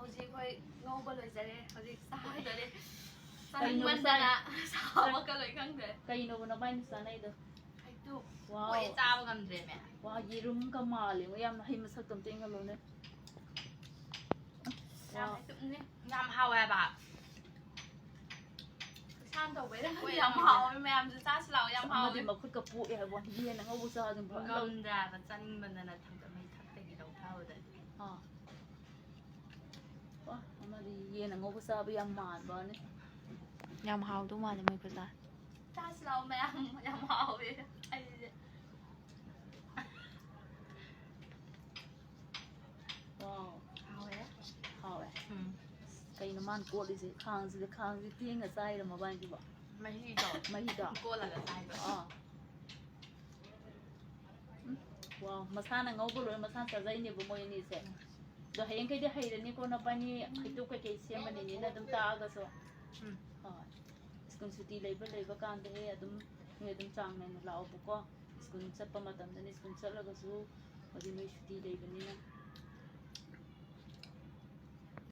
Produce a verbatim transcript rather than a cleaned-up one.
ꯍꯧꯖꯤꯛ ꯑꯩꯈꯣꯏ ꯉꯧꯕ ꯂꯣꯏꯖꯔꯦ꯫ ꯍꯧꯖꯤꯛ ꯆꯥꯗꯣꯔꯦ꯫ ꯀꯩꯅꯣ ꯆꯥꯅꯤꯡꯃꯟꯗꯅ ꯁꯥꯕꯒ ꯂꯣꯏ ꯈꯪꯗ꯭ꯔꯦ꯫ ꯀꯩꯅꯣꯕ ꯅꯕꯥꯏꯅꯤ ꯆꯥꯅꯩꯗꯣ? ꯍꯩꯇꯨꯞ꯫ ꯋꯥꯎ꯫ ꯂꯣꯏ ꯆꯥꯕ ꯉꯝꯗ꯭ꯔꯦꯃꯦ꯫ ꯋꯥ, ꯌꯦꯔꯨꯝꯒ ꯃꯥꯜꯂꯦꯉꯣ ꯌꯥꯝꯅ꯫ ꯍꯩ ꯃꯁꯛꯇꯣ ꯑꯝꯇ ꯌꯦꯡꯍꯜꯂꯨꯅꯦ꯫ ꯌꯥꯝ ꯋꯥꯎ꯫ ꯍꯩꯇꯨꯞꯅꯦ꯫ ꯌꯥꯝ ꯍꯥꯎꯋꯦ ꯍꯥꯏꯕ꯫ ꯏꯁꯥꯅ ꯇꯧꯕꯩꯔ ꯈꯪꯗꯦ, ꯍꯣꯏ, ꯌꯥꯝ ꯌꯥꯝ ꯍꯥꯎꯋꯦ꯫ ꯃꯌꯥꯝꯁꯨ ꯆꯥꯁꯤ ꯂꯥꯛꯑꯣ, ꯌꯥꯝ ꯑꯃꯗꯤ ꯍꯥꯎꯋꯦ꯫ ꯃꯈꯨꯠꯀ ꯄꯣꯛꯑꯦ ꯍꯥꯏꯕ ꯋꯥꯅꯤ꯫ ꯌꯦꯟ ꯑꯉꯧꯕ ꯆꯥꯗꯨꯝ ꯐꯖꯅ ꯇꯧ-, ꯉꯝꯗ꯭ꯔꯦ ꯍꯥꯏꯕ, ꯆꯥꯅꯤꯡꯃꯟꯗꯅ ꯊꯥꯡꯒꯠ-, ꯃꯩ ꯊꯛꯇꯒꯤ ꯂꯧꯊꯕꯗ꯫ ꯑꯥ꯫ ꯋꯥ, ꯑꯃꯗꯤ ꯌꯦꯟ ꯑꯉꯧꯕ ꯆꯥꯕ ꯌꯥꯝ ꯃꯥꯟꯕ ꯋꯥꯅꯤ꯫ ꯌꯥꯝ ꯍꯥꯎꯗꯧ ꯃꯥꯜꯂꯦ ꯃꯣꯏ ꯈꯨꯆꯥ꯫ ꯆꯥꯁꯤ ꯂꯥꯛꯑꯣ ꯃꯌꯥꯝ, ꯌꯥꯝ ꯍꯥꯎꯋꯦ ꯑꯩꯁꯦ꯫ ꯋꯥꯎ꯫ ꯍꯥꯎꯋꯦ꯫ ꯍꯥꯎꯋꯦ꯫ ꯎꯝ꯫ ꯀꯩꯅꯣ ꯃꯥꯅ ꯀꯣꯠꯂꯤꯁꯦ? ꯈꯥꯡꯁꯤꯗ, ꯈꯥꯡꯁꯤ ꯐꯦꯡꯉ ꯆꯥꯏꯔ ꯃꯕꯥꯅꯤꯁꯤꯕꯣ? ꯃꯍꯤꯗꯣ꯫ ꯃꯍꯤꯗꯣ? ꯀꯣꯠꯂꯒ ꯆꯥꯏꯕ꯫ ꯑꯥ꯫ ꯎꯝ꯫ ꯋꯥꯎ, ꯃꯁꯥꯅ ꯉꯧꯕ ꯂꯣꯏꯔ ꯃꯁꯥꯅ ꯆꯥꯖꯩꯅꯦꯕ ꯃꯣꯏ ꯑꯅꯤꯁꯦ꯫ ꯑꯗꯣ ꯍꯌꯦꯡꯈꯩꯗꯤ ꯍꯩꯔꯅꯤꯀꯣ ꯅꯕꯥꯅꯤ, ꯍꯩꯇꯨꯞ ꯀꯩꯀꯩ ꯁꯦꯝꯃꯅꯤꯅꯦꯅ ꯑꯗꯨꯝ ꯇꯥꯛꯑꯒꯁꯨ꯫ ꯎꯝ꯫ ꯍꯣꯏ꯫ ꯁ꯭ꯀꯨꯜ ꯁꯨꯇꯤ ꯂꯩꯕ, ꯂꯩꯕ ꯀꯥꯟꯗ ꯍꯦꯛ ꯑꯗꯨꯝ ꯅꯣꯏ ꯑꯗꯨꯝ ꯆꯥꯡ ꯅꯥꯏꯅ ꯂꯥꯛꯑꯣꯕꯀꯣ꯫ ꯁ꯭ꯀꯨꯜ ꯆꯠꯄ ꯃꯇꯝꯗꯅ ꯁ꯭ꯀꯨꯜ ꯆꯠꯂꯒꯁꯨ, ꯍꯧꯖꯤꯛ ꯅꯣꯏ ꯁꯨꯇꯤ ꯂꯩꯕꯅꯤꯅ꯫